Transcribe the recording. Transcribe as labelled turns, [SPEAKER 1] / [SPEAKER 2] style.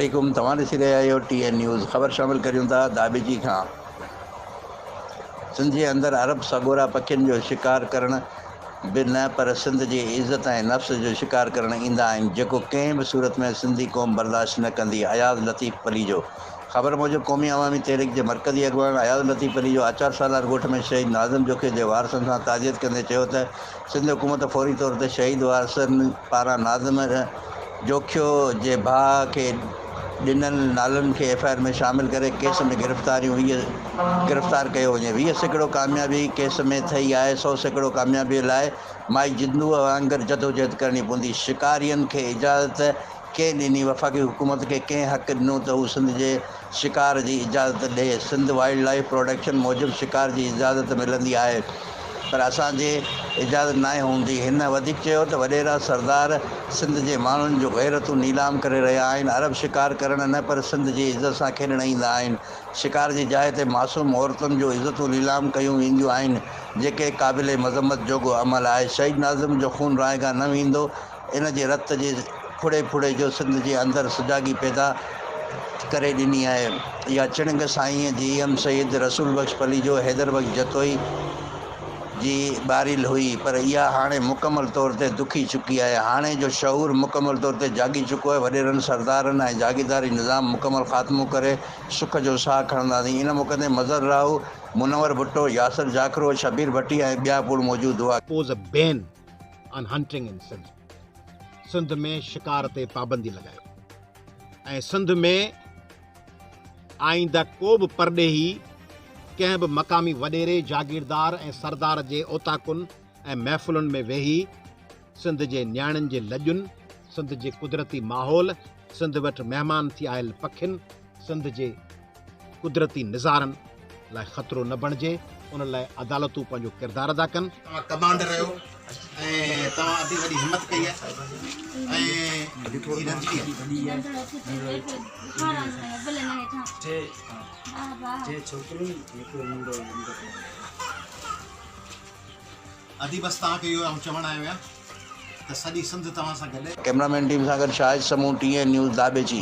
[SPEAKER 1] عليڪم توهان ڏسي رهيا آهيو ٽي اين نيوز خبر شامل ڪريون ٿا داٻيجي کان سنڌ جي اندر عرب سڳورا پکين جو شڪار ڪرڻ به نه پر سنڌ جي عزت ۽ نفس جو شڪار ڪرڻ ايندا آهن جيڪو ڪنهن به صورت ۾ سنڌي قوم برداشت نه ڪندي اياز لطيف پليجو خبر موجب قومي عوامي تحريڪ جي مرڪزي اڳواڻ اياز لطيف پليجو آچار سالار ڳوٺ ۾ شهيد ناظم جوکيو جي وارثن سان تعزيت ڪندي چيو ته سنڌ حڪومت فوري طور تي شهيد وارثن پاران ناظم جوکيو جي ڀاء کي ڏنل نالن کي ايف I R ۾ شامل ڪري ڪيس ۾ گرفتاريون 20 گرفتار ڪيو وڃي 20% ڪاميابي ڪيس ۾ ٿئي آهي 100% ڪاميابي لاء مائي جندوء وانگر جدوجهد ڪرڻي پوندي شڪارين کي اجازت ڪنهن ڏني؟ وفاقي حڪومت کي ڪنهن حق ڏنو ته هو سنڌ جي شڪار جي اجازت ڏئي؟ سنڌ وائلڊ لائيف پروڊڪشن موجب شڪار جي اجازت ملندي آهي پر اسان جي اجازت ناهي هوندي. هن وڌيڪ چيو ته وڏيرا سردار سنڌ جي ماڻهن جون غيرتون نيلام ڪري رهيا آهن، عرب شڪار ڪرڻ نه پر سنڌ جي عزت سان کيڏڻ ايندا آهن، شڪار جي جاء تي معصوم عورتن جون عزتون نيلام ڪيون وينديون آهن، جيڪي قابل مذمت جوڳو عمل آهي، شهيد ناظم جو خون رائيگان نه ويندو، ان جي رت جي ڦڙي ڦڙي جو سنڌ جي اندر سجاڳي پيدا ڪري ڏني آهي. اها چڻنگ سائين جي ايم سيد، رسول بخش پليجو، حيدر بخش جتوئي جي ٻاريل هئي پر اها هاڻي مڪمل طور تي دکي چڪي آهي. هاڻي جو شعور مڪمل طور تي جاڳي چڪو آهي. وڏيرن، سردارن ۽ جاگيرداري نظام مڪمل خاتمو ڪري سک جو ساهه کڻنداسين. ان موقعي تي مظهر راهو، منور ڀٽو، ياسر جاکرو، شبير ڀٽي ۽ ٻيا پڻ موجود هئا.
[SPEAKER 2] Impose a ban on hunting in Sindh, Sindh ۾ شڪار تي پابندي لڳايو ۽ سنڌ ۾ آئنده ڪو به پرڏيهي ڪنهن به مقامي وڏيري، جاگيردار ۽ سردار جي اوطاقن ۽ محفلن ۾ ويهي سنڌ جي نياڻين جي لڄن، سنڌ جي قدرتي ماحول، سنڌ وٽ مهمان ٿي آيل پکين، سنڌ جي قدرتي نظارن لاء خطرو نه بڻجي ان لاء عدالتون پنهنجو ڪردار ادا ڪن. توهان ڪمانڊر آهيو ۽ توهان ادي وڏي همت ڪئي آهي ۽ هي ننڍڙي ادي بس توهان کي اهو آئون چوڻ آيو آهيان ته سڄي سنڌ توهان سان گڏ آهي.
[SPEAKER 1] ڪئميرا مين ٽيم سان گڏ Shahid Samoon, T N news, Dhabeji.